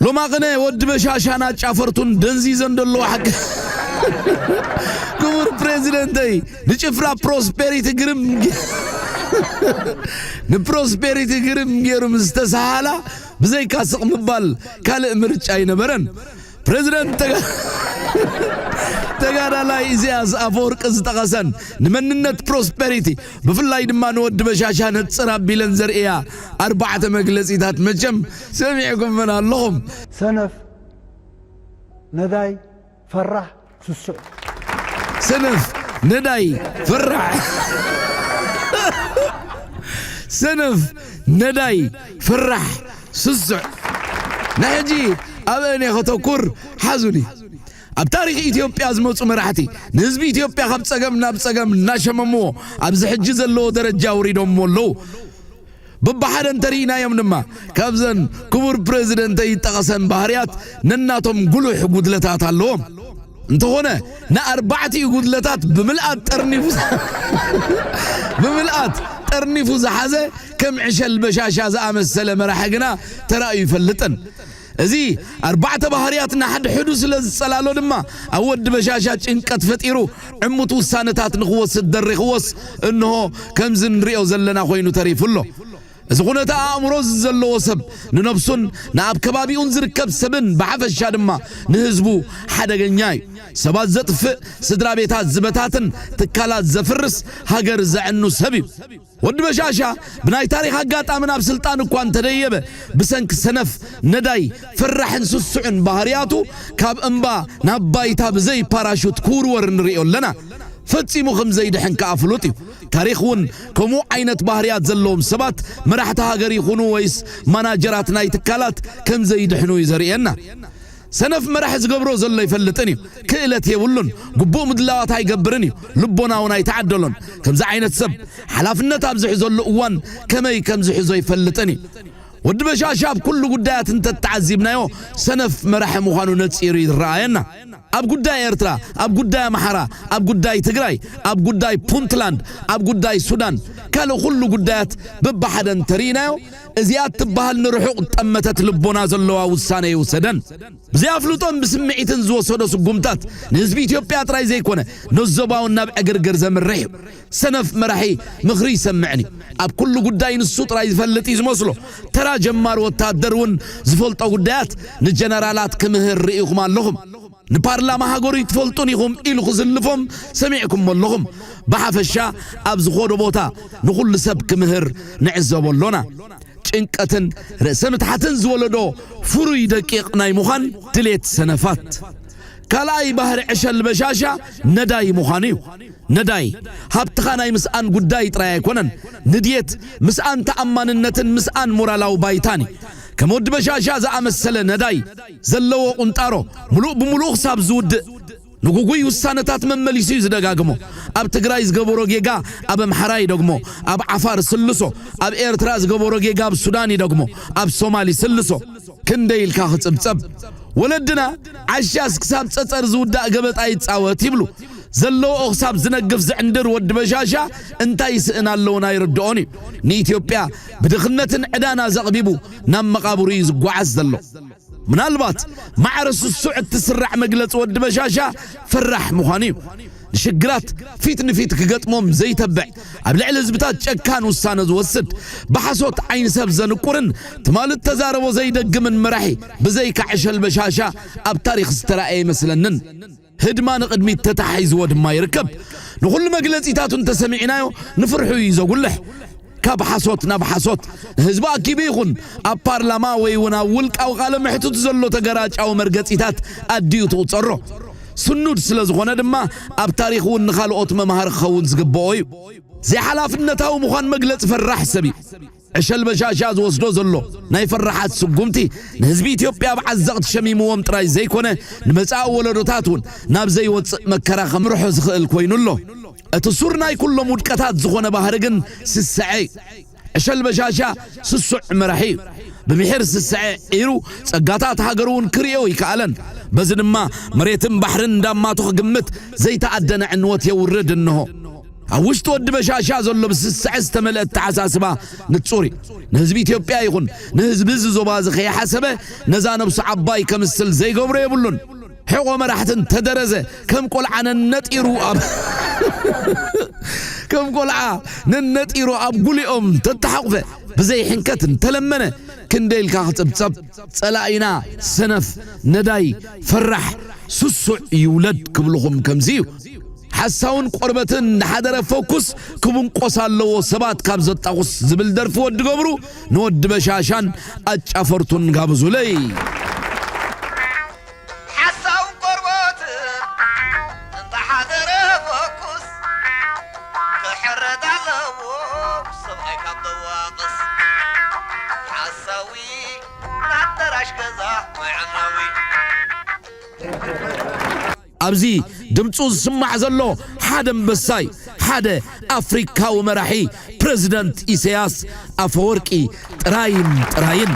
ሎማቕነ ወዲ በሻሻን ኣጫፈርቱን ደንዚዘን ዘለዋ ሓቂ። ክቡር ፕሬዚደንተይ፣ ንጭፍራ ፕሮስፔሪቲ ግርም፣ ንፕሮስፔሪቲ ግርም ገይሩ ምስ ተሰሃላ፣ ብዘይካ ስቕ ምባል ካልእ ምርጫ ኣይነበረን። ፕሬዚደንት ተጋ-፣ ተጋዳላይ ኢሳያስ ኣፈወርቂ ዝጠቐሰን፣ ንመንነት ፕሮስፔሪቲ፣ ብፍላይ ድማ ንወዲ በሻሻ ነጽር ኣቢለን ዘርእያ ኣርባዕተ መግለጺታት መቸም ሰሚዕኩመን ኣለኹም። ሰነፍ፣ ነዳይ፣ ፈራሕ፣ ስሱዕ። ሰነፍ፣ ነዳይ፣ ፈራሕ። ሰነፍ፣ ነዳይ፣ ፈራሕ፣ ስሱዕ። ንሕጂ ኣብአን ከተኩር ሓዙኒ። ኣብ ታሪኽ ኢትዮጵያ ዝመጹ መራሕቲ ንህዝቢ ኢትዮጵያ ካብ ጸገም ናብ ጸገም እናሸመምዎ ኣብዚ ሕጂ ዘለዎ ደረጃ ኣውሪዶምዎ ኣለዉ። በብሓደ እንተርኢናዮም ድማ ካብዘን ክቡር ፕሬዚደንተይ ዝጠቐሰን ባህርያት ነናቶም ጉሉሕ ጉድለታት ኣለዎም። እንተኾነ ንኣርባዕቲኡ ጉድለታት ብምልኣት ጠርኒፉ፣ ብምልኣት ጠርኒፉ ዝሓዘ ከም ዕሸል በሻሻ ዝኣመሰለ መራሒ ግና ተራእዩ ይፈልጥን። እዚ ኣርባዕተ ባህርያት ንሓድሕዱ ስለ ዝጸላሎ ድማ ኣብ ወዲ በሻሻ ጭንቀት ፈጢሩ ዕሙት ውሳነታት ንኽወስድ ደሪኽዎስ እንሆ ከምዚ ንሪኦ ዘለና ኮይኑ ተሪፉ ኣሎ። እዚ ኩነተ ኣእምሮ እዚ ዘለዎ ሰብ ንነብሱን ንኣብ ከባቢኡን ዝርከብ ሰብን ብሓፈሻ ድማ ንህዝቡ ሓደገኛ እዩ። ሰባት ዘጥፍእ፣ ስድራ ቤታት ዝበታትን ትካላት ዘፍርስ፣ ሃገር ዘዕኑ ሰብ እዩ። ወዲ በሻሻ ብናይ ታሪኽ ኣጋጣሚ ናብ ስልጣን እኳ እንተደየበ፣ ብሰንኪ ሰነፍ፣ ነዳይ፣ ፈራሕን ስሱዕን ባህርያቱ ካብ እምባ ናብ ባይታ ብዘይ ፓራሹት ክውርወር ንርእዮ ኣለና። ፈጺሙ ከም ዘይድሕን ከኣ ፍሉጥ እዩ። ታሪኽ እውን ከምኡ ዓይነት ባህርያት ዘለዎም ሰባት መራሕቲ ሃገር ይኹኑ ወይስ ማናጀራት ናይ ትካላት ከም ዘይድሕኑ እዩ ዘርእየና። ሰነፍ መራሒ ዝገብሮ ዘሎ ኣይፈልጥን እዩ። ክእለት የብሉን። ግቡእ ምድላዋት ኣይገብርን እዩ። ልቦና እውን ኣይተዓደሎን። ከምዚ ዓይነት ሰብ ሓላፍነት ኣብ ዝሕዘሉ እዋን ከመይ ከም ዝሕዞ ኣይፈልጥን እዩ። ወዲ በሻሻ ኣብ ኩሉ ጉዳያት እንተተዓዚብናዮ ሰነፍ መራሒ ምዃኑ ነጺሩ ይረኣየና። ኣብ ጉዳይ ኤርትራ፣ ኣብ ጉዳይ ኣምሓራ፣ ኣብ ጉዳይ ትግራይ፣ ኣብ ጉዳይ ፑንትላንድ፣ ኣብ ጉዳይ ሱዳን፣ ካልእ ኩሉ ጉዳያት በብሓደ እንተርኢናዮ እዚኣ እትበሃል ንርሑቕ ጠመተት ልቦና ዘለዋ ውሳነ ይውሰደን። ብዘይ ኣፍልጦን ብስምዒትን ዝወሰዶ ስጉምታት ንህዝቢ ኢትዮጵያ ጥራይ ዘይኮነ ነዞባውን ናብ ዕግርግር ዘምርሕ እዩ። ሰነፍ መራሒ ምኽሪ ይሰምዕን እዩ። ኣብ ኩሉ ጉዳይ ንሱ ጥራይ ዝፈልጥ እዩ ዝመስሎ። ተራ ጀማሪ ወታደር እውን ዝፈልጦ ጉዳያት ንጀነራላት ክምህር ርኢኹም ኣለኹም። ንፓርላማ ሃገሩ ይትፈልጡን ኢኹም ኢሉ ክዝልፎም ሰሚዕኩሞ ኣለኹም። ብሓፈሻ ኣብ ዝኾዶ ቦታ ንኹሉ ሰብ ክምህር ንዕዘቦ ኣሎና። ጭንቀትን ርእሰ ምትሓትን ዝወለዶ ፍሩይ ደቂቕ ናይ ምዃን ድሌት ሰነፋት። ካልኣይ ባህሪ ዕሸል በሻሻ ነዳይ ምዃኑ እዩ። ነዳይ ሃብትኻ ናይ ምስኣን ጉዳይ ጥራይ ኣይኮነን። ንድየት ምስኣን ተኣማንነትን ምስኣን ሞራላዊ ባይታን እዩ። ከም ወዲ በሻሻ ዝኣመሰለ ነዳይ ዘለዎ ቁንጣሮ ምሉእ ብምሉእ ክሳብ ዝውድእ ንጉጉይ ውሳነታት መመሊሱ እዩ ዝደጋግሞ። ኣብ ትግራይ ዝገበሮ ጌጋ ኣብ ኣምሓራ ይደግሞ፣ ኣብ ዓፋር ስልሶ፣ ኣብ ኤርትራ ዝገበሮ ጌጋ ኣብ ሱዳን ይደግሞ፣ ኣብ ሶማሊ ስልሶ። ክንደይ ኢልካ ክጽብጸብ? ወለድና ዓሻስ ክሳብ ጸጸር ዝውዳእ ገበጣ ይጻወት ይብሉ። ዘለዎኦ ክሳብ ዝነግፍ ዝዕንድር ወዲ በሻሻ እንታይ ይስእን ኣለውን ኣይርድኦን እዩ። ንኢትዮጵያ ብድኽነትን ዕዳና ዘቕቢቡ ናብ መቓብሩ እዩ ዝጓዓዝ ዘሎ። ምናልባት ማዕረ ስሱዕ እትስራዕ መግለጺ ወዲ በሻሻ ፈራሕ ምዃኑ እዩ። ንሽግራት ፊት ንፊት ክገጥሞም ዘይተብዕ፣ ኣብ ልዕሊ ህዝብታት ጨካን ውሳነ ዝወስድ፣ ብሓሶት ዓይኒ ሰብ ዘንቁርን ትማሊ እተዛረቦ ዘይደግምን መራሒ ብዘይካ ዕሸል በሻሻ ኣብ ታሪኽ ዝተራእየ ኣይመስለንን። ህድማ ንቕድሚት ተታሒዝዎ ድማ ይርከብ። ንኹሉ መግለጺታቱ እንተሰሚዕናዮ ንፍርሑ እዩ ዘጉልሕ። ካብ ሓሶት ናብ ሓሶት ንህዝቢ ኣኪቡ ይኹን ኣብ ፓርላማ ወይ እውን ኣብ ውልቃዊ ቃለ መሕትቱ ዘሎ ተገራጫዊ መርገጺታት ኣድዩ ትቑጸሮ። ስኑድ ስለ ዝኾነ ድማ ኣብ ታሪኽ እውን ንኻልኦት መምሃሪ ክኸውን ዝግብኦ እዩ። ዘይሓላፍነታዊ ምዃን መግለጺ ፈራሕ ሰብ እዩ። ዕሸል በሻሻ ዝወስዶ ዘሎ ናይ ፈራሓት ስጉምቲ ንህዝቢ ኢትዮጵያ ኣብ ዓዘቕቲ ሸሚምዎም ጥራይ ዘይኮነ ንመጻኢ ወለዶታት እውን ናብ ዘይወጽእ መከራ ከምርሖ ዝኽእል ኮይኑ ኣሎ። እቲ ሱር ናይ ኩሎም ውድቀታት ዝኾነ ባህሪ ግን ስስዐ እዩ። ዕሸል በሻሻ ስሱዕ መራሒ እዩ። ብምሒር ስስዐ ዒሩ ጸጋታት ሃገሩ እውን ክርእዮ ይከኣለን። በዚ ድማ መሬትን ባሕርን እንዳማቱ ክግምት ዘይተኣደነ ዕንወት የውርድ እንሆ። ኣብ ውሽጢ ወዲ በሻሻ ዘሎ ብስስዐ ዝተመልአ ኣተሓሳስባ ንጹር እዩ። ንህዝቢ ኢትዮጵያ ይኹን ንህዝቢ እዚ ዞባ እዚ ከይሓሰበ ነዛ ነብሱ ዓባይ ከምስል ዘይገብሮ የብሉን። ሕቖ መራሕቲ እንተደረዘ ከም ቆልዓ ነነጢሩ ኣብ ከም ቆልዓ ነነጢሩ ኣብ ጉሊኦም ተተሓቑፈ ብዘይ ሕንከት እንተለመነ ክንደይ ኢልካ ክጽብጸብ? ጸላኢና ሰነፍ፣ ነዳይ፣ ፈራሕ፣ ስሱዕ ይውለድ ክብልኹም ከምዚ እዩ። ሓሳውን ቆርበትን እናሓደረ ፈኩስ ክብንቆስ ኣለዎ ሰባት ካብ ዘጣቑስ ዝብል ደርፊ ወዲ ገብሩ ንወዲ በሻሻን ኣጫፈርቱን ጋብዙለይ። ሓሳውን ቆርበትን እንተሓደረ ፈኩስ ክሕረድ ኣለዎ ሰብኣይ ካብ ደዋቕስ። ሓሳዊ ናተራሽ ገዛ መዐናዊ። ኣብዚ ድምፁ ዝስማዕ ዘሎ ሓደ ኣንበሳይ፣ ሓደ ኣፍሪካዊ መራሒ ፕረዚደንት ኢሳያስ ኣፈወርቂ ጥራይን ጥራይን።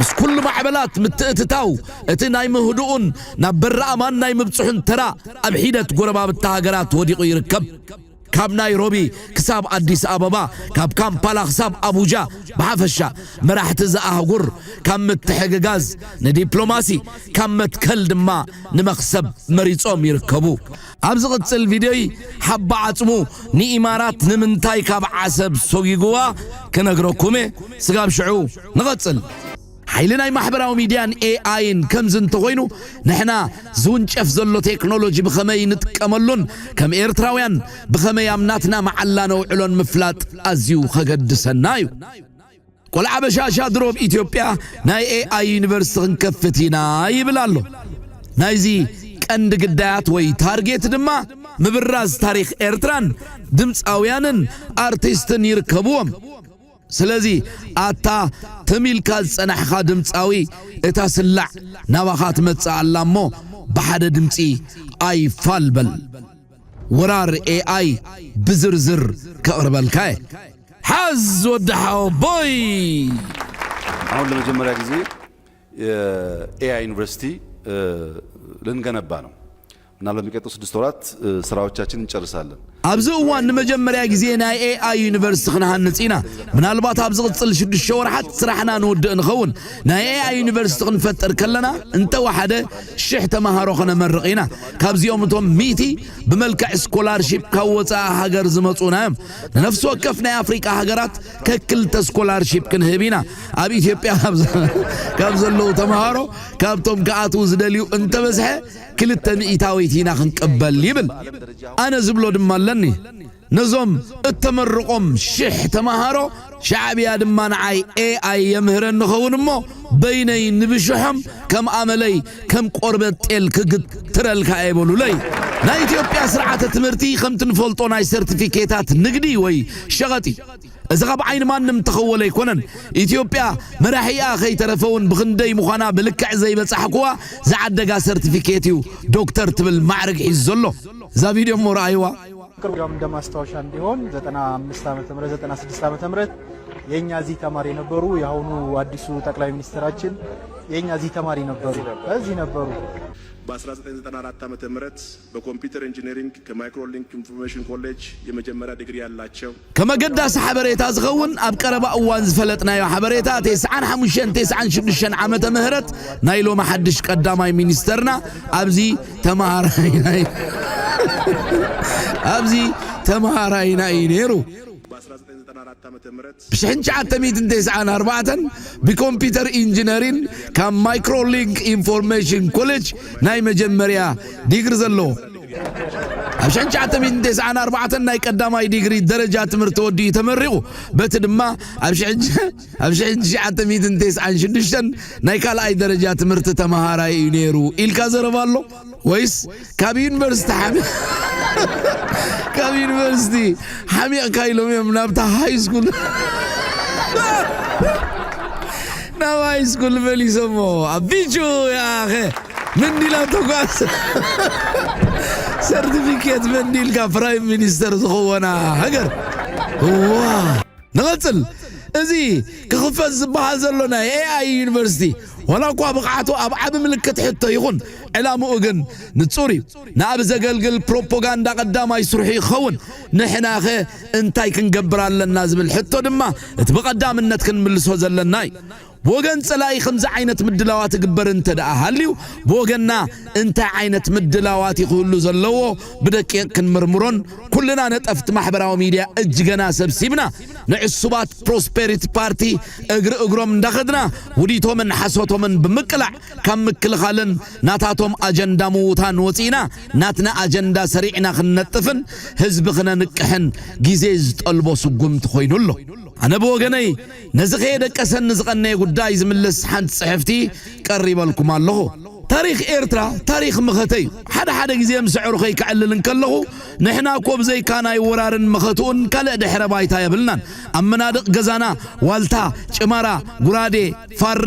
ምስ ኩሉ ማዕበላት ምትእትታው እቲ ናይ ምህድኡን ናብ በረኣማን ናይ ምብፅሑን ተራ ኣብ ሒደት ጎረባብታ ሃገራት ወዲቑ ይርከብ። ካብ ናይሮቢ ክሳብ ኣዲስ ኣበባ፣ ካብ ካምፓላ ክሳብ ኣቡጃ፣ ብሓፈሻ መራሕቲ እዚ ኣህጉር ካብ ምትሕግጋዝ ንዲፕሎማሲ፣ ካብ መትከል ድማ ንመኽሰብ መሪጾም ይርከቡ። ኣብ ዝቕጽል ቪድዮይ ሓባ ዓጽሙ ንኢማራት ንምንታይ ካብ ዓሰብ ሰጒግዋ ክነግረኩም እየ። ስጋብ ሽዑ ንቐጽል። ሓይሊ ናይ ማሕበራዊ ሚድያን ኤኣይን ከምዚ እንተኾይኑ፣ ንሕና ዝውንጨፍ ዘሎ ቴክኖሎጂ ብኸመይ ንጥቀመሉን ከም ኤርትራውያን ብኸመይ ኣብ ናትና መዓላ ነውዕሎን ምፍላጥ ኣዝዩ ከገድሰና እዩ። ቆልዓ በሻሻ ድሮ ኣብ ኢትዮጵያ ናይ ኤኣይ ዩኒቨርሲቲ ክንከፍት ኢና ይብል ኣሎ። ናይዚ ቀንዲ ግዳያት ወይ ታርጌት ድማ ምብራዝ ታሪኽ ኤርትራን ድምፃውያንን ኣርቲስትን ይርከብዎም። ስለዚ ኣታ ትም ኢልካ ዝጸናሕኻ ድምጻዊ፣ እታ ስላዕ ናባኻ ትመጽእ ኣላ እሞ ብሓደ ድምጺ ኣይፋል በል። ወራር ኤኣይ ብዝርዝር ከቕርበልካ እየ። ሓዝ ወዲ ሓወቦይ። አሁን ለመጀመሪያ ጊዜ የኤአይ ዩኒቨርሲቲ ልንገነባ ነው። ምናልባት በሚቀጥሉ ስድስት ወራት ስራዎቻችን እንጨርሳለን። ኣብዚ እዋን ንመጀመርያ ግዜ ናይ ኤኣይ ዩኒቨርሲቲ ክንሃንጽ ኢና። ምናልባት ኣብ ዝቕጽል ሽዱሽተ ወርሓት ስራሕና ንውድእ ንኸውን። ናይ ኤኣይ ዩኒቨርሲቲ ክንፈጥር ከለና እንተወሓደ ሽሕ ተመሃሮ ከነመርቕ ኢና። ካብዚኦም እቶም ሚእቲ ብመልክዕ ስኮላርሺፕ ካብ ወጻኢ ሃገር ዝመጹና እዮም። ንነፍሲ ወከፍ ናይ ኣፍሪቃ ሃገራት ከክልተ ስኮላርሺፕ ክንህብ ኢና። ኣብ ኢትዮጵያ ካብ ዘለዉ ተመሃሮ ካብቶም ክኣትዉ ዝደልዩ እንተበዝሐ ክልተ ሚእታዊት ኢና ክንቅበል ይብል። ኣነ ዝብሎ ድማ ኣለኒ። ነዞም እተመርቖም ሽሕ ተመሃሮ ሻዕብያ ድማ ንዓይ ኤኣይ የምህረኒ ኸውን እሞ በይነይ ንብሽሖም ከም ኣመለይ ከም ቆርበት ጤል ክግትረልካ እየ በሉለይ። ናይ ኢትዮጵያ ስርዓተ ትምህርቲ ከምቲ ንፈልጦ ናይ ሰርቲፊኬታት ንግዲ ወይ ሸቐጥ እዩ። እዚ ካብ ዓይኒ ማንም ተኸወለ ኣይኮነን። ኢትዮጵያ መራሒኣ ከይተረፈ እውን ብኽንደይ ምዃና ብልክዕ ዘይበጻሕኩዋ ዝዓደጋ ሰርቲፊኬት እዩ ዶክተር ትብል ማዕርግ ሒዙ ዘሎ። እዛ ቪድዮ እሞ ረኣይዋ። ቅርብ ያው እንደ ማስታወሻ እንዲሆን ዘጠና አምስት ዓመተ ምህረት ዘጠና ስድስት ዓመተ ምህረት የኛ እዚህ ተማሪ የነበሩ የአሁኑ አዲሱ ጠቅላይ ሚኒስትራችን የኛ እዚህ ተማሪ ነበሩ እዚህ ነበሩ። በ1994 ዓመተ ምህረት በኮምፒውተር ኢንጂነሪንግ ከማይክሮሊንክ ኢንፎርሜሽን ኮሌጅ የመጀመሪያ ዲግሪ ያላቸው ከም ኣገዳሲ ሓበሬታ ዝኸውን ኣብ ቀረባ እዋን ዝፈለጥናዮ ሓበሬታ ተስዓን ሓሙሽተን ተስዓን ሽዱሽተን ዓመተ ምህረት ናይ ሎሚ ሓድሽ ቀዳማይ ሚኒስተርና ኣብዚ ተመሃራይ ናይ ኣብዚ ተመሃራይና እዩ ነይሩ። በ1994 ዓመተ ምህረት ብሽሕን ትሽዓተ ሚእትን ተስዓን ኣርባዕተን ብኮምፒውተር ኢንጂነሪን ካብ ማይክሮሊንክ ኢንፎርሜሽን ኮሌጅ ናይ መጀመርያ ዲግሪ ዘለዎ ኣብ ሽሕን ትሽዓተ ሚእትን ተስዓን ኣርባዕተን ናይ ቀዳማይ ዲግሪ ደረጃ ትምህርቲ ወዲኡ ተመሪቑ። በቲ ድማ ኣብ ሽሕን ኣብ ሽሕን ትሽዓተ ሚእትን ተስዓን ሽዱሽተን ናይ ካልኣይ ደረጃ ትምህርቲ ተመሃራይ እዩ ነይሩ ኢልካ ዘረባ ኣሎ። ወይስ ካብ ዩኒቨርሲቲ ሓሚ ካብ ዩኒቨርሲቲ ሓሚቕካ ኢሎም እዮም ናብታ ሃይ ስኩል ናብ ሃይ ስኩል መሊሶሞ ኣብ ቢቹ ያኸ መንዲላ ተጓዝ ሰርቲፊኬት መንዲልካ ፕራይም ሚኒስተር ዝኸወና ሃገር ዋ ንቐጽል። እዚ ክኽፈት ዝበሃል ዘሎ ናይ ኤኣይ ዩኒቨርሲቲ ዋላ እኳ ብቕዓቱ ኣብ ዓቢ ምልክት ሕቶ ይኹን፣ ዕላምኡ ግን ንጹር እዩ። ንኣብ ዘገልግል ፕሮፓጋንዳ ቀዳማይ ስርሑ ይኸውን። ንሕናኸ እንታይ ክንገብር ኣለና ዝብል ሕቶ ድማ እቲ ብቐዳምነት ክንምልሶ ዘለና እዩ። ብወገን ጸላኢ ከምዚ ዓይነት ምድላዋት እግበር እንተ ደኣ ሃልዩ፣ ብወገንና እንታይ ዓይነት ምድላዋት እዩ ክህሉ ዘለዎ ብደቂቕ ክንምርምሮን፣ ኩልና ነጠፍቲ ማሕበራዊ ሚድያ እጅገና ሰብሲብና ንዕሱባት ፕሮስፔሪቲ ፓርቲ እግሪ እግሮም እንዳኸድና ውዲቶምን ሓሶቶምን ብምቅላዕ ካብ ምክልኻልን ናታቶም ኣጀንዳ ምውታን ወፂእና ናትና ኣጀንዳ ሰሪዕና ክንነጥፍን ህዝቢ ክነንቅሕን ግዜ ዝጠልቦ ስጉምቲ ኮይኑ ኣሎ። ኣነ ብወገነይ ነዚ ከየደቀሰኒ ዝቐነየ ጉዳይ ዝምልስ ሓንቲ ጽሕፍቲ ቀሪበልኩም ኣለኹ። ታሪኽ ኤርትራ ታሪኽ መኸተ እዩ። ሓደ ሓደ ግዜ ምስ ኣዕሩኸይ ከዕልል እንከለኹ፣ ንሕና እኮ ብዘይካ ናይ ወራርን መኸትኡን ካልእ ድሕረ ባይታ የብልናን። ኣብ መናድቕ ገዛና ዋልታ፣ ጭማራ፣ ጉራዴ፣ ፋረ፣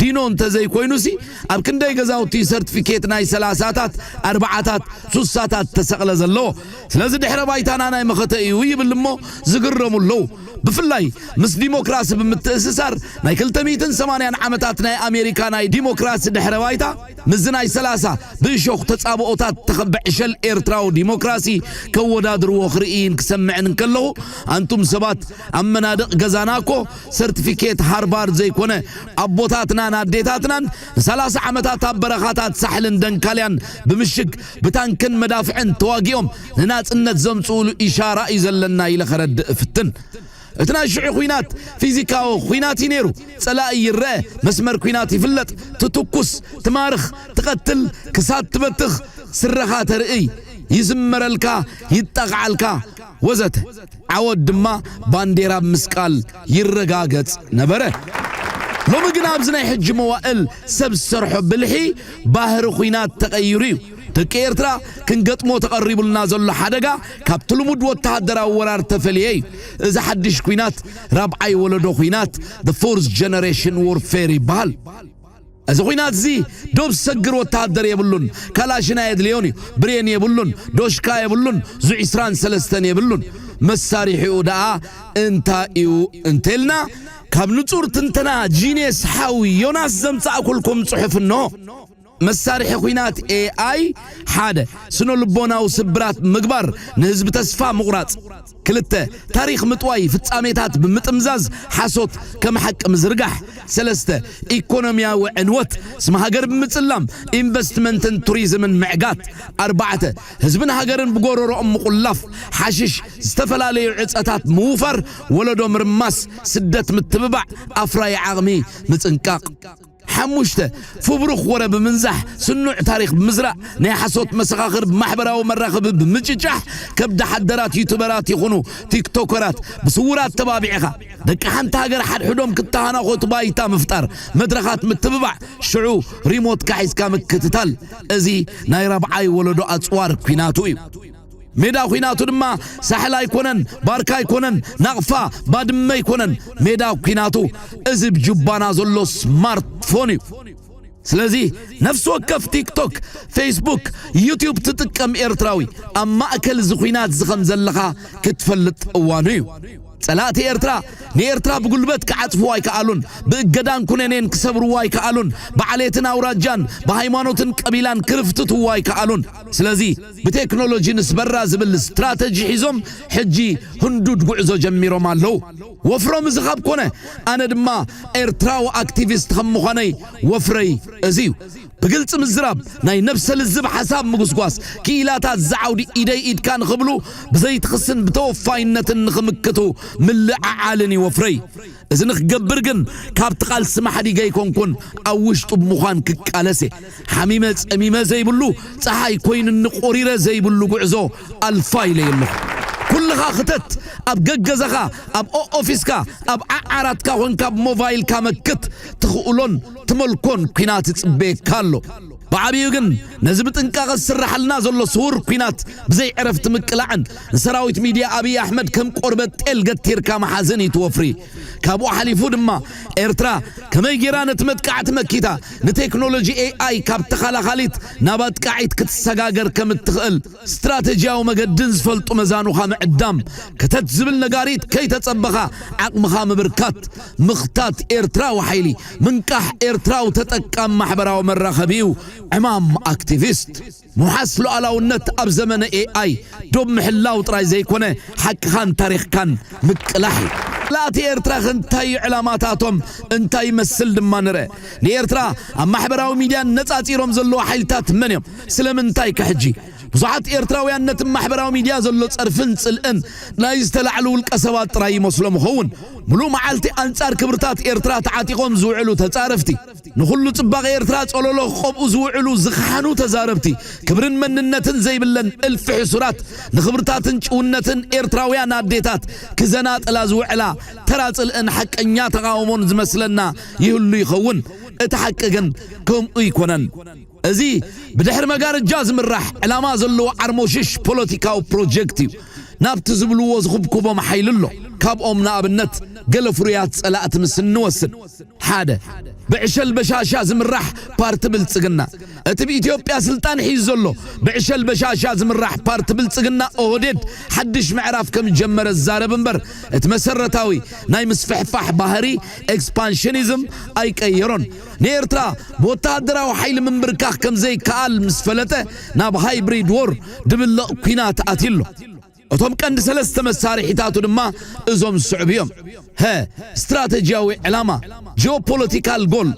ዲኖ እንተዘይኮይኑሲ፣ ኣብ ክንደይ ገዛውቲ ሰርቲፊኬት ናይ ሰላሳታት፣ ኣርባዓታት፣ ሱሳታት ተሰቕለ ዘለዎ። ስለዚ ድሕረ ባይታና ናይ መኸተ እዩ ይብል እሞ ዝግረሙ ኣለዉ። ብፍላይ ምስ ዲሞክራሲ ብምትእስሳር ናይ ክልተ ሚእትን ሰማንያን ዓመታት ናይ ኣሜሪካ ናይ ዲሞክራሲ ድሕረ ባይታ ምስዚ ናይ ሰላሳ ብእሾኽ ተጻብኦታት ተኸበ ዕሸል ኤርትራዊ ዲሞክራሲ ከወዳድርዎ ክርእይን ክሰምዕን እንከለኹ፣ ኣንቱም ሰባት ኣብ መናድቕ ገዛና እኮ ሰርቲፊኬት ሃርቫርድ ዘይኮነ ኣቦታትናን ኣዴታትናን ንሰላሳ ዓመታት ኣብ በረኻታት ሳሕልን ደንካልያን ብምሽግ ብታንክን መዳፍዕን ተዋጊኦም ንናጽነት ዘምጽኡሉ ኢሻራ እዩ ዘለና ኢለ ከረድእ እፍትን። እቲ ናይ ሽዑ ኲናት ፊዚካዊ ኲናት እዩ ነይሩ። ጸላኢ ይረአ፣ መስመር ኲናት ይፍለጥ፣ ትትኩስ፣ ትማርኽ፣ ትቐትል፣ ክሳድ ትበትኽ፣ ስረኻ ተርእይ፣ ይዝመረልካ፣ ይጠቕዓልካ ወዘተ። ዓወት ድማ ባንዴራ ምስቃል ይረጋገጽ ነበረ። ሎሚ ግን ኣብዚ ናይ ሕጂ መዋእል ሰብ ዝሰርሖ ብልሒ ባህሪ ኲናት ተቐይሩ እዩ። ደቂ ኤርትራ ክንገጥሞ ተቐሪቡልና ዘሎ ሓደጋ ካብቲ ልሙድ ወተሃደራዊ ወራር ተፈልየ እዩ። እዚ ሓድሽ ኲናት ራብዓይ ወለዶ ኲናት፣ the fourth generation warfare ይበሃል። እዚ ኲናት እዚ ዶብ ዝሰግር ወተሃደር የብሉን፣ ካላሽን ኣየድልዮን እዩ፣ ብሬን የብሉን፣ ዶሽካ የብሉን፣ ዙ ዕስራን ሰለስተን የብሉን። መሳሪሒኡ ደኣ እንታይ እዩ እንተልና፣ ካብ ንጹር ትንተና ጂኔስ ሓው ዮናስ ዘምጻእኩልኩም ጽሑፍ እንሆ። መሳርሒ ኲናት ኤኣይ፣ ሓደ፣ ስነ ልቦናዊ ስብራት ምግባር፣ ንህዝቢ ተስፋ ምቑራጽ። ክልተ፣ ታሪኽ ምጥዋይ፣ ፍጻሜታት ብምጥምዛዝ ሓሶት ከም ሓቂ ምዝርጋሕ። ሰለስተ፣ ኢኮኖሚያዊ ዕንወት፣ ስም ሃገር ብምጽላም፣ ኢንቨስትመንትን ቱሪዝምን ምዕጋት። ኣርባዕተ፣ ህዝብን ሃገርን ብጎረሮኦም ምቑላፍ፣ ሓሽሽ፣ ዝተፈላለዩ ዕጸታት ምውፋር፣ ወለዶ ምርማስ፣ ስደት ምትብባዕ፣ ኣፍራዪ ዓቕሚ ምጽንቃቕ። ሓሙሽተ፣ ፍብሩኽ ወረ ብምንዛሕ፣ ስኑዕ ታሪኽ ብምዝራእ፣ ናይ ሓሶት መሰኻኽር ብማሕበራዊ መራኸቢ ብምጭጫሕ፣ ከብዲ ሓደራት ዩቱበራት ይኹኑ ቲክቶከራት ብስውራት ተባቢዕኻ፣ ደቂ ሓንቲ ሃገር ሓድሕዶም ክተሃናኾቱ ባይታ ምፍጣር፣ መድረኻት ምትብባዕ፣ ሽዑ ሪሞትካ ሒዝካ ምክትታል። እዚ ናይ ራብዓይ ወለዶ ኣጽዋር ኲናቱ እዩ። ሜዳ ኲናቱ ድማ ሳሕል ኣይኮነን፣ ባርካ ኣይኮነን፣ ናቕፋ፣ ባድመ ኣይኮነን። ሜዳ ኲናቱ እዚ ብጁባና ዘሎ ስማርትፎን እዩ። ስለዚ ነፍሲ ወከፍ ቲክቶክ፣ ፌስቡክ፣ ዩቲዩብ ትጥቀም ኤርትራዊ ኣብ ማእከል እዚ ኲናት እዚ ከም ዘለኻ ክትፈልጥ እዋኑ እዩ። ጸላእቲ ኤርትራ ንኤርትራ ብጉልበት ክዓጽፍዋ ኣይከኣሉን። ብእገዳን ኩነኔን ክሰብርዋ ኣይከኣሉን። ብዓሌትን ኣውራጃን ብሃይማኖትን ቀቢላን ክርፍትትዋ ኣይከኣሉን። ስለዚ ብቴክኖሎጂ ንስበራ ዝብል ስትራተጂ ሒዞም ሕጂ ህንዱድ ጉዕዞ ጀሚሮም ኣለዉ። ወፍሮም እዚ ካብ ኮነ ኣነ ድማ ኤርትራዊ ኣክቲቪስት ከም ምዃነይ ወፍረይ እዚ እዩ። ብግልጺ ምዝራብ፣ ናይ ነብሰ ልዝብ ሓሳብ ምጉስጓስ፣ ክኢላታት ዝዓውዲ ኢደይ ኢድካ ንኽብሉ ብዘይትኽስን ብተወፋይነትን ንኽምክቱ ምልዕዓልን እዩ ወፍረይ። እዚ ንክገብር ግን ካብቲ ቃልሲ ማሕዲገ ኣይኮንኩን ኣብ ውሽጡ ብምዃን ክቃለስ እየ። ሓሚመ ጸሚመ ዘይብሉ፣ ጸሓይ ኮይኑኒ ቆሪረ ዘይብሉ ጉዕዞ ኣልፋ ኢለ ኣለኹ። ኩልኻ ክተት፣ ኣብ ገገዛኻ፣ ኣብ ኦፊስካ፣ ኣብ ዓዓራትካ ኮንካ ብሞባይልካ መክት። ትኽእሎን ትመልኮን ኲናት ይጽበየካ ኣሎ። ብዓብዩ ግን ነዚ ብጥንቃቐ ዝስራሓልና ዘሎ ስውር ኲናት ብዘይ ዕረፍቲ ምቅላዕን ንሰራዊት ሚድያ ኣብይ ኣሕመድ ከም ቆርበት ጤል ገቲርካ መሓዝን እዩ እቲ ወፍሪ። ካብኡ ሓሊፉ ድማ ኤርትራ ከመይ ጌራ ነቲ መጥቃዕቲ መኪታ ንቴክኖሎጂ ኤኣይ ካብ ተኸላኻሊት ናብ ኣጥቃዒት ክትሰጋገር ከም እትኽእል ስትራተጂያዊ መገድን ዝፈልጡ መዛኑኻ ምዕዳም፣ ከተት ዝብል ነጋሪት ከይተጸበኻ ዓቕምኻ ምብርካት፣ ምኽታት ኤርትራዊ ሓይሊ፣ ምንቃሕ ኤርትራዊ ተጠቃም ማሕበራዊ መራኸቢ'ዩ ዕማም ኣክቲቪስት። ምውሓስ ሉዓላውነት ኣብ ዘመነ ኤኣይ ዶብ ምሕላው ጥራይ ዘይኮነ፣ ሓቅኻን ታሪኽካን ምቅላሕ እዩ። ጸላእቲ ኤርትራ ከ እንታይ እዩ ዕላማታቶም? እንታይ ይመስል ድማ ንርአ። ንኤርትራ ኣብ ማሕበራዊ ሚድያ ነጻጺሮም ዘለዉ ሓይልታት መን እዮም? ስለምንታይ ከ ሕጂ? ብዙሓት ኤርትራውያን ነቲ ማሕበራዊ ሚድያ ዘሎ ጸርፍን ጽልእን ናይ ዝተላዕሉ ውልቀ ሰባት ጥራይ ይመስሎም ይኸውን። ምሉእ መዓልቲ ኣንጻር ክብርታት ኤርትራ ተዓጢቖም ዝውዕሉ ተጻረፍቲ፣ ንኹሉ ጽባቐ ኤርትራ ጸለሎ ክቐብኡ ዝውዕሉ ዝኸሓኑ ተዛረብቲ፣ ክብርን መንነትን ዘይብለን እልፊ ሕሱራት፣ ንኽብርታትን ጭውነትን ኤርትራውያን ኣዴታት ክዘናጥላ ዝውዕላ ተራ ጽልእን ሓቀኛ ተቓውሞን ዝመስለና ይህሉ ይኸውን። እቲ ሓቂ ግን ከምኡ ኣይኮነን። እዚ ብድሕሪ መጋረጃ ዝምራሕ ዕላማ ዘለዎ ዓርሞሽሽ ፖለቲካዊ ፕሮጀክት እዩ። ናብቲ ዝብልዎ ዝኹብኩቦም ሓይሊ ኣሎ። ካብኦም ንኣብነት ገለ ፍሩያት ጸላእቲ ምስ እንወስድ፣ ሓደ፣ ብዕሸል በሻሻ ዝምራሕ ፓርቲ ብልጽግና። እቲ ብኢትዮጵያ ስልጣን ሒዙ ዘሎ ብዕሸል በሻሻ ዝምራሕ ፓርቲ ብልጽግና ኦህዴድ ሓድሽ ምዕራፍ ከም ዝጀመረ ዝዛረብ እምበር፣ እቲ መሰረታዊ ናይ ምስፍሕፋሕ ባህሪ ኤክስፓንሽኒዝም ኣይቀየሮን። ንኤርትራ ብወተሃደራዊ ሓይሊ ምንብርካኽ ከም ዘይከኣል ምስ ፈለጠ፣ ናብ ሃይብሪድ ዎር ድብልቕ ኲናት ኣትዩ ኣሎ። እቶም ቀንዲ ሰለስተ መሳርሒታቱ ድማ እዞም ዝስዕቡ እዮም። ሀ፣ ስትራተጂያዊ ዕላማ፣ ጂኦፖለቲካል ጎል፣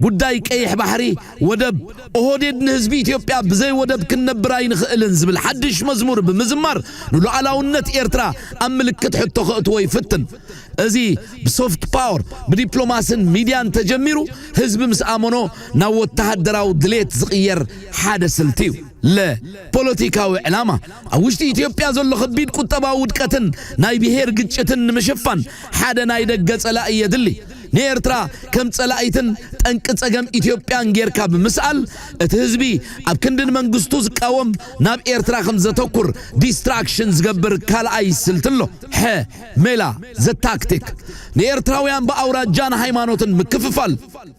ጉዳይ ቀይሕ ባሕሪ፣ ወደብ። ኦህዴድ ንህዝቢ ኢትዮጵያ ብዘይ ወደብ ክንነብር ኣይንኽእልን ዝብል ሓድሽ መዝሙር ብምዝማር ንሉዓላውነት ኤርትራ ኣብ ምልክት ሕቶ ከእትዎ ይፍትን። እዚ ብሶፍት ፓወር፣ ብዲፕሎማስን ሚድያን ተጀሚሩ ህዝቢ ምስ ኣመኖ ናብ ወተሃደራዊ ድሌት ዝቕየር ሓደ ስልቲ እዩ። ለ፣ ፖለቲካዊ ዕላማ፣ ኣብ ውሽጢ ኢትዮጵያ ዘሎ ከቢድ ቁጠባዊ ውድቀትን ናይ ብሄር ግጭትን ንምሽፋን ሓደ ናይ ደገ ጸላኢ የድሊ። ንኤርትራ ከም ጸላኢትን ጠንቂ ጸገም ኢትዮጵያን ጌርካ ብምስኣል፣ እቲ ህዝቢ ኣብ ክንዲ ንመንግስቱ ዝቃወም ናብ ኤርትራ ከም ዘተኩር ዲስትራክሽን ዝገብር ካልኣይ ስልቲ ኣሎ። ሐ፣ ሜላ፣ ዘ ታክቲክ፣ ንኤርትራውያን ብኣውራጃን ሃይማኖትን ምክፍፋል፣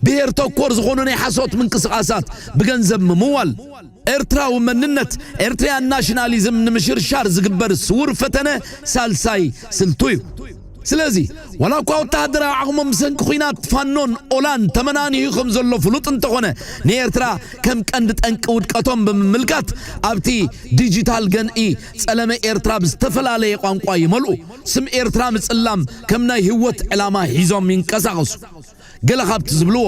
ብሄር ተኮር ዝኾኑ ናይ ሓሶት ምንቅስቓሳት ብገንዘብ ምምዋል፣ ኤርትራዊ መንነት፣ ኤርትሪያን ናሽናሊዝም ንምሽርሻር ዝግበር ስውር ፈተነ ሳልሳይ ስልቱ እዩ። ስለዚ፣ ዋላ እኳ ወተሃደራዊ ዓቕሞም ብሰንኪ ኲናት ፋኖን ኦላን ተመናኒሁ ከም ዘሎ ፍሉጥ እንተኾነ፣ ንኤርትራ ከም ቀንዲ ጠንቂ ውድቀቶም ብምምልካት፣ ኣብቲ ዲጂታል ገንኢ ጸለመ ኤርትራ ብዝተፈላለየ ቋንቋ ይመልኡ። ስም ኤርትራ ምጽላም ከም ናይ ህይወት ዕላማ ሒዞም ይንቀሳቐሱ። ገለ ካብቲ ዝብልዎ፣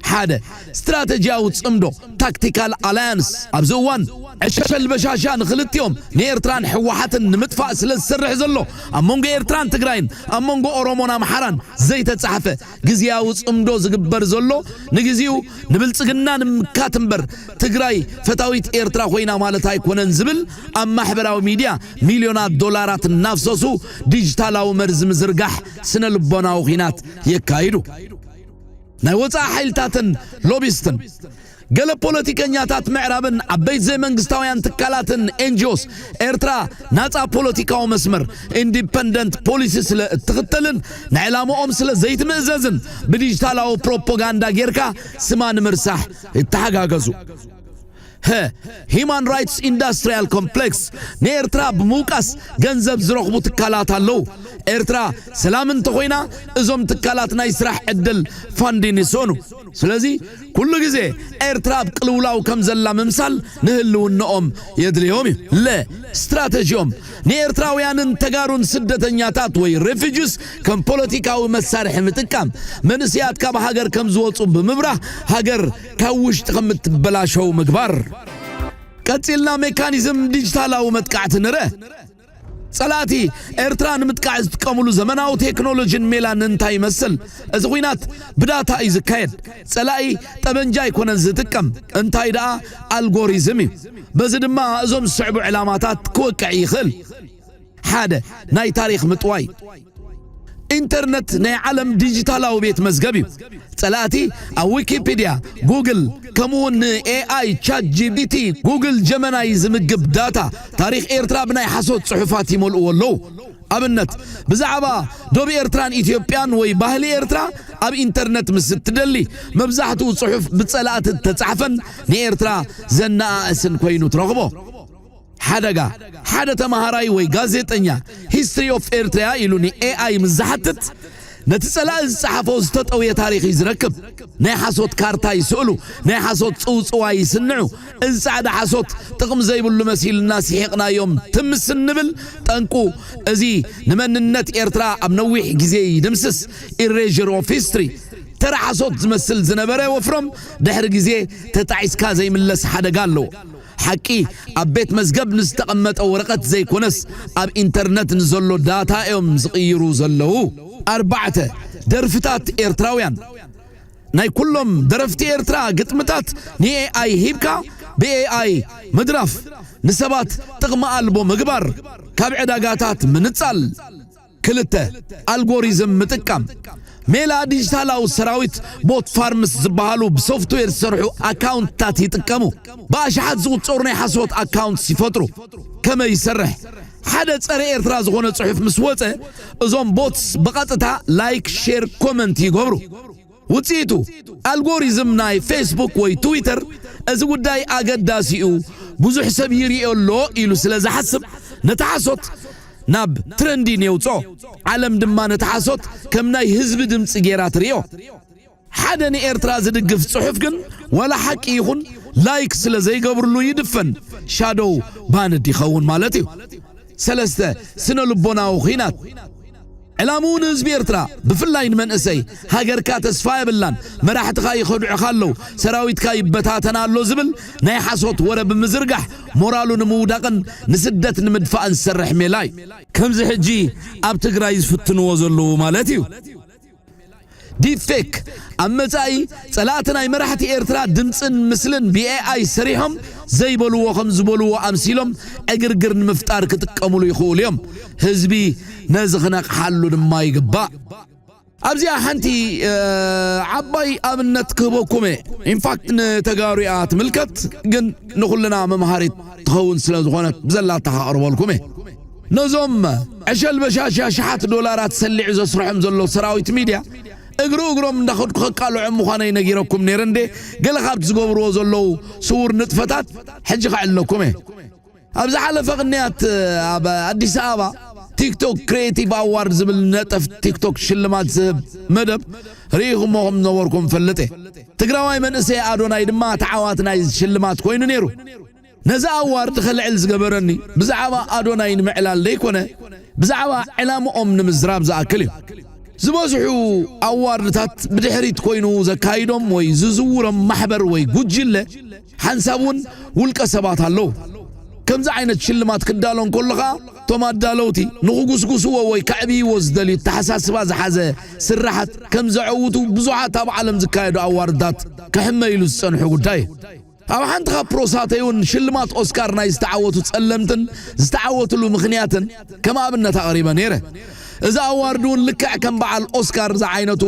ሓደ፣ ስትራተጂያዊ ጽምዶ፣ ታክቲካል ኣላያንስ። ኣብዚ እዋን ዕሸል በሻሻ ንኽልቲኦም ንኤርትራን ህወሓትን ንምጥፋእ ስለ ዝሰርሕ ዘሎ፣ ኣብ መንጎ ኤርትራን ትግራይን፣ ኣብ መንጎ ኦሮሞን ኣምሓራን ዘይተጻሕፈ ግዝያዊ ጽምዶ ዝግበር ዘሎ፣ ንግዜኡ ንብልጽግና ንምምካት እምበር፣ ትግራይ ፈታዊት ኤርትራ ኮይና ማለት ኣይኮነን ዝብል፣ ኣብ ማሕበራዊ ሚድያ ሚልዮናት ዶላራት እናፍሰሱ ዲጂታላዊ መርዚ ምዝርጋሕ ስነ ልቦናዊ ኲናት የካይዱ። ናይ ወጻኢ ሓይልታትን ሎቢስትን። ገለ ፖለቲከኛታት ምዕራብን ዓበይቲ ዘይመንግስታውያን ትካላትን ኤንጂኦስ ኤርትራ ናጻ ፖለቲካዊ መስመር፣ ኢንዲፐንደንት ፖሊሲ፣ ስለ እትኽተልን ንዕላምኦም ስለ ዘይትምእዘዝን ብዲጂታላዊ ፕሮፓጋንዳ ጌርካ ስማ ንምርሳሕ ይተሓጋገዙ። ሀ፣ ሂማን ራይትስ ኢንዳስትሪያል ኮምፕሌክስ፣ ንኤርትራ ብምውቃስ ገንዘብ ዝረኽቡ ትካላት ኣለዉ። ኤርትራ ሰላም እንተኾይና እዞም ትካላት ናይ ስራሕ ዕድል ፋንዲን ይስእኑ። ስለዚ ኩሉ ግዜ ኤርትራ ኣብ ቅልውላው ከም ዘላ ምምሳል ንህልውንኦም የድልዮም እዩ። ለ፣ ስትራተጂኦም፣ ንኤርትራውያንን ተጋሩን ስደተኛታት ወይ ሬፊጂስ ከም ፖለቲካዊ መሳርሒ ምጥቃም፣ መንእሰያት ካብ ሃገር ከም ዝወጹ ብምብራህ ሃገር ካብ ውሽጢ ከም እትበላሸው ምግባር። ቀጺልና ሜካኒዝም ዲጂታላዊ መጥቃዕቲ ንርእ። ጸላእቲ ኤርትራ ንምጥቃዕ ዝጥቀምሉ ዘመናዊ ቴክኖሎጂን ሜላን እንታይ ይመስል? እዚ ኲናት ብዳታ እዩ ዝካየድ። ጸላኢ ጠበንጃ ኣይኮነን ዝጥቀም፣ እንታይ ደኣ ኣልጎሪዝም እዩ። በዚ ድማ እዞም ዝስዕቡ ዕላማታት ክወቅዕ ይኽእል። ሓደ፣ ናይ ታሪኽ ምጥዋይ። ኢንተርነት ናይ ዓለም ዲጂታላዊ ቤት መዝገብ እዩ። ጸላእቲ ኣብ ዊኪፒድያ፣ ጉግል፣ ከምኡውን ንኤኣይ ቻት ጂቢቲ፣ ጉግል ጀመናይ ዝምግብ ዳታ፣ ታሪኽ ኤርትራ ብናይ ሓሶት ጽሑፋት ይመልእዎ ኣለዉ። ኣብነት፣ ብዛዕባ ዶብ ኤርትራን ኢትዮጵያን ወይ ባህሊ ኤርትራ ኣብ ኢንተርነት ምስ እትደሊ፣ መብዛሕትኡ ጽሑፍ ብጸላእቲ እተጻሕፈን ንኤርትራ ዘነኣእስን ኮይኑ ትረኽቦ። ሓደጋ፣ ሓደ ተማሃራይ ወይ ጋዜጠኛ ሂስትሪ ኦፍ ኤርትራ ኢሉ ንኤኣይ ምስ ዝሓትት፣ ነቲ ጸላኢ ዝጸሓፎ ዝተጠውየ ታሪኽ እዩ ዝረክብ። ናይ ሓሶት ካርታ ይስእሉ፣ ናይ ሓሶት ጽውጽዋይ ይስንዑ። እዚ ጻዕዳ ሓሶት ጥቕሚ ዘይብሉ መሲሉና ስሒቕናዮም ትምስ እንብል። ጠንቁ፣ እዚ ንመንነት ኤርትራ ኣብ ነዊሕ ግዜ ይድምስስ። ኢሬዥር ኦፍ ሂስትሪ። ተራ ሓሶት ዝመስል ዝነበረ ወፍሮም ድሕሪ ግዜ ተጣዒስካ ዘይምለስ ሓደጋ ኣለዎ። ሓቂ ኣብ ቤት መዝገብ ንዝተቐመጠ ወረቐት ዘይኮነስ፣ ኣብ ኢንተርነት ንዘሎ ዳታ እዮም ዝቕይሩ ዘለዉ። ኣርባዕተ፣ ደርፍታት ኤርትራውያን። ናይ ኩሎም ደረፍቲ ኤርትራ ግጥምታት ንኤኣይ ሂብካ ብኤኣይ ምድራፍ፣ ንሰባት ጥቕሚ ኣልቦ ምግባር፣ ካብ ዕዳጋታት ምንጻል። ክልተ፣ ኣልጎሪዝም ምጥቃም። ሜላ ዲጂታላዊ ሰራዊት፣ ቦት ፋርምስ ዝበሃሉ ብሶፍትዌር ዝሰርሑ ኣካውንትታት ይጥቀሙ። ብኣሽሓት ዝቑጸሩ ናይ ሓሶት ኣካውንትስ ይፈጥሩ። ከመይ ይሰርሕ? ሓደ ጸረ ኤርትራ ዝኾነ ጽሑፍ ምስ ወጸ፣ እዞም ቦትስ ብቐጥታ ላይክ፣ ሼር፣ ኮመንት ይገብሩ። ውጽኢቱ፣ ኣልጎሪዝም ናይ ፌስቡክ ወይ ትዊተር፣ እዚ ጉዳይ ኣገዳሲ እዩ፣ ብዙሕ ሰብ ይርእዮ ኣሎ ኢሉ ስለ ዝሓስብ፣ ነቲ ሓሶት ናብ ትረንዲን የውጽኦ። ዓለም ድማ ነቲ ሓሶት ከም ናይ ህዝቢ ድምጺ ገይራ ትርእዮ። ሓደ ንኤርትራ ዝድግፍ ጽሑፍ ግን፣ ዋላ ሓቂ ይኹን፣ ላይክ ስለ ዘይገብርሉ ይድፈን፣ ሻዶው ባንድ ይኸውን ማለት እዩ። ሰለስተ፣ ስነ ልቦናዊ ኹናት። ዕላምኡ ንህዝቢ ኤርትራ፣ ብፍላይ ንመንእሰይ፣ ሃገርካ ተስፋ የብላን፣ መራሕትኻ ይኸድዑኻ ኣለዉ፣ ሰራዊትካ ይበታተን ኣሎ ዝብል ናይ ሓሶት ወረ ብምዝርጋሕ፣ ሞራሉ ንምውዳቕን ንስደት ንምድፋእን ዝሰርሕ ሜላ እዩ። ከምዚ ሕጂ ኣብ ትግራይ ዝፍትንዎ ዘለዉ ማለት እዩ። ዲፕፌክ፣ ኣብ መጻኢ ጸላእቲ ናይ መራሕቲ ኤርትራ ድምጽን ምስልን ብኤኣይ ሰሪሖም ዘይበልዎ ከም ዝበልዎ ኣምሲሎም ዕግርግር ንምፍጣር ክጥቀምሉ ይኽእሉ እዮም። ህዝቢ ነዚ ክነቕሓሉ ድማ ይግባእ። ኣብዚኣ ሓንቲ፣ እ፣ ዓባይ ኣብነት ክህበኩም እየ። ኢንፋክት ንተጋሩ እያ ትምልከት፣ ግን ንኹልና መምሃሪት ትኸውን ስለ ዝኾነት ብዘላታ ከቕርበልኩም እየ። ነዞም ዕሸል በሻሻ ሽሓት ዶላራት ሰሊዑ ዘስርሖም ዘሎ ሰራዊት ሚድያ እግሪ እግሮም እንዳኸድኩ ከቃልዖም ምዃነይ ነጊረኩም ነይረ እንዴ? ገለ ካብቲ ዝገብርዎ ዘለዉ ስዉር ንጥፈታት ሕጂ ከዕለኩም እየ። ኣብ ዝሓለፈ ቅንያት ኣብ ኣዲስ ኣበባ ቲክቶክ ክሪኤቲቭ ኣዋርድ ዝብል ነጠፍ ቲክቶክ ሽልማት ዝህብ መደብ ርኢኹሞ ከም ዝነበርኩም ፈልጥ እየ። ትግራዋይ መንእሰይ ኣዶናይ ድማ ተዓዋቲ ናይ ሽልማት ኮይኑ ነይሩ። ነዚ ኣዋርድ ከልዕል ዝገበረኒ ብዛዕባ ኣዶናይ ንምዕላል ዘይኮነ፣ ብዛዕባ ዕላምኦም ንምዝራብ ዝኣክል እዩ። ዝበዝሑ ኣዋርድታት ብድሕሪት ኮይኑ ዘካይዶም ወይ ዝዝውሮም ማሕበር ወይ ጉጅለ፣ ሓንሳብ እውን ውልቀ ሰባት ኣለዉ። ከምዚ ዓይነት ሽልማት ክዳሎ እንከሎ ኸኣ፣ እቶም ኣዳለውቲ ንኽጉስጉስዎ ወይ ከዕብይዎ ዝደልዩ ኣተሓሳስባ ዝሓዘ ስራሓት ከም ዘዐውቱ ብዙሓት ኣብ ዓለም ዝካየዱ ኣዋርድታት ክሕመይሉ ዝጸንሑ ጉዳይ እዩ። ኣብ ሓንቲ ካብ ፕሮሳተይ እውን ሽልማት ኦስካር ናይ ዝተዓወቱ ጸለምትን ዝተዓወትሉ ምኽንያትን ከም ኣብነት ኣቕሪበ ነይረ። እዚ ኣዋርድ እውን ልክዕ ከም በዓል ኦስካር ዝዓይነቱ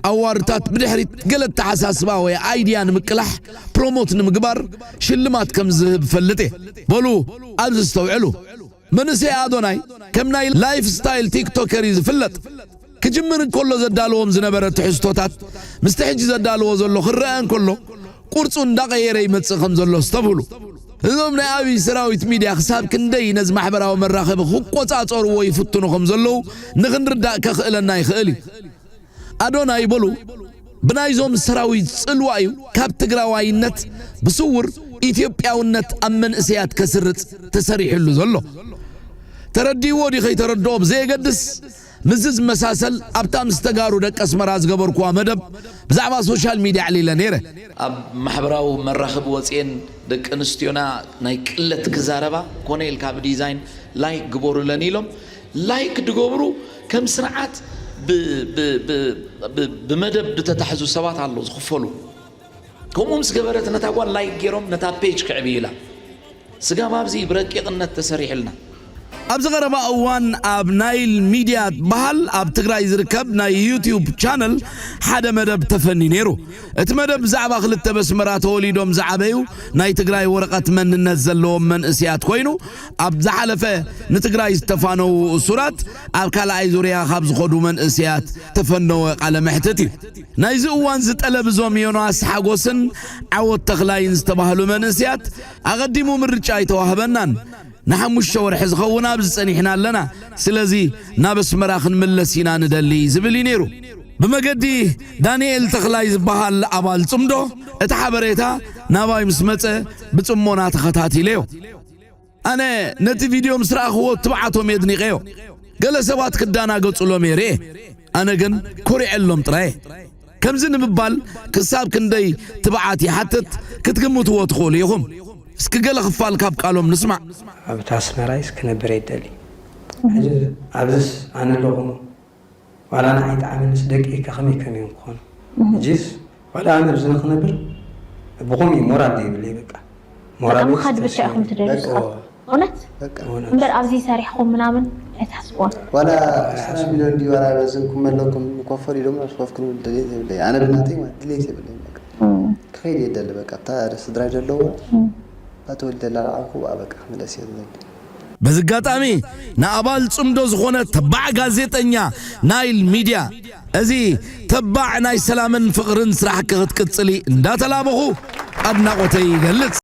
ኣዋርድታት ብድሕሪት ገለ ኣተሓሳስባ ወይ ኣይድያ ንምቅላሕ፣ ፕሮሞት ንምግባር ሽልማት ከም ዝህብ እፈልጥ እየ። በሉ ኣብዚ ዝተውዕሉ። መንእሰይ ኣዶናይ ከም ናይ ላይፍ ስታይል ቲክቶከር እዩ ዝፍለጥ። ክጅምር እንከሎ ዘዳለዎም ዝነበረ ትሕዝቶታት ምስቲ ሕጂ ዘዳለዎ ዘሎ ክረአ እንከሎ ቁርጹ እንዳቐየረ ይመጽእ ከም ዘሎ ኣስተብህሉ። እዞም ናይ ኣብይ ሰራዊት ሚድያ ክሳብ ክንደይ ነዚ ማሕበራዊ መራኸቢ ክቆጻጸርዎ ይፍትኑ ከም ዘለዉ ንኽንርዳእ ከኽእለና ይኽእል እዩ። ኣዶናይ በሉ ብናይዞም ሰራዊት ጽልዋ እዩ ካብ ትግራዋይነት ብስውር ኢትዮጵያውነት ኣብ መንእሰያት ከስርጽ ተሰሪሕሉ ዘሎ። ተረዲእዎ ድዩ ከይተረድኦ ብዘየገድስ፣ ምስዚ ዝመሳሰል ኣብታ ምስ ተጋሩ ደቂ ኣስመራ ዝገበርኩዋ መደብ ብዛዕባ ሶሻል ሚድያ ኣዕሊለ ነይረ። ኣብ ማሕበራዊ መራኸቢ ወፅኤን ደቂ ኣንስትዮና ናይ ቅለት ክዛረባ ኮነ ኢልካ ብዲዛይን ላይክ ግበሩለን ኢሎም ላይክ ድገብሩ ከም ስርዓት ብ-፣ ብ-፣ ብ-፣ ብ-፣ ብመደብ ዝተታሕዙ ሰባት ኣሎ ዝኽፈሉ። ከምኡ ምስ ገበረት ነታ ጓል ላይክ ገይሮም ነታ ፔጅ ክዕብይላ። ስጋብ ኣብዚ ብረቂቕነት ተሰሪሕልና። ኣብዚ ቀረባ እዋን ኣብ ናይል ሚድያ ትበሃል ኣብ ትግራይ ዝርከብ ናይ ዩትዩብ ቻነል ሓደ መደብ ተፈኒ ነይሩ። እቲ መደብ ብዛዕባ ክልተ በስመራ ተወሊዶም ዝዓበዩ ናይ ትግራይ ወረቐት መንነት ዘለዎም መንእስያት ኮይኑ፣ ኣብ ዝሓለፈ ንትግራይ ዝተፋነዉ እሱራት ኣብ ካልኣይ ዙርያ ካብ ዝኸዱ መንእስያት ተፈነወ ቃለ መሕትት እዩ። ናይዚ እዋን ዝጠለብ እዞም ዮናስ ሓጎስን ዓወት ተኽላይን ዝተባህሉ መንእስያት ኣቐዲሙ ምርጫ ኣይተዋህበናን። ንሓሙሽተ ወርሒ ዝኸውን ኣብዚ ጸኒሕና ኣለና። ስለዚ ናብ ኣስመራ ክንምለስ ኢና ንደሊ ዝብል እዩ ነይሩ። ብመገዲ ዳንኤል ተኽላይ ዝበሃል ኣባል ጽምዶ እቲ ሓበሬታ ናባይ ምስ መጸ ብጽሞና ተኸታቲለዮ። ኣነ ነቲ ቪድዮ ምስ ረኣኽዎ ትብዓቶም የድኒቐዮ። ገለ ሰባት ክዳናገጹሎም እየ ርኤ። ኣነ ግን ኮሪዐሎም ጥራየ። ከምዚ ንምባል ክሳብ ክንደይ ትብዓት ይሓትት ክትግምትዎ ትኽእሉ ኢኹም። እስኪ ገለ ክፋል ካብ ቃሎም ንስማዕ። ኣብታ ኣስመራይስ ክነብር ኣይደሊ። ሕጂ ኣብዚስ ኣነ ኣለኹ። ዋላ ንዓይ ጠዓመንስ ደቂ ከ ከመይ ከመይ እዮም ክኾኑ? ሕጂስ ዋላ ኣነ ኣብዚ ንክነብር ብኸምኡ እዩ ሞራል ዘይብለይ በቃ። ሞራል በቃ ምኻድ ብቻ ኢኹም ትደልዩ በቃ። ንስኻትኩም። እውነት? በቃ። እውነት። እምበር ኣብዚ ሰሪሕኹም ምናምን ኣይትሓስብዎን። ዋላ ዕስራ ሚልዮን ድዩ ዋላ ረዘንኩም ኣለኩም ኮፈር ኢሎም ናብ ኮፍ ክንብል ድሌት የብለይ። ኣነ ብናተይ ማለት ድሌት የብለይ በቃ። እም። ክኸይድ እየ ደሊ በቃ። እታ ስድራይ ዘለዎ እም። እታ ተወሊደ ላልዓኹ በቃ ክምለስ እየ ዝደሊ። በዚ ኣጋጣሚ ንኣባል ጽምዶ ዝኾነ ተባዕ ጋዜጠኛ ናይል ሚድያ፣ እዚ ተባዕ ናይ ሰላምን ፍቕርን ስራሕኪ ክትቅጽሊ እንዳተላበኹ ኣድናቖተይ ይገልጽ።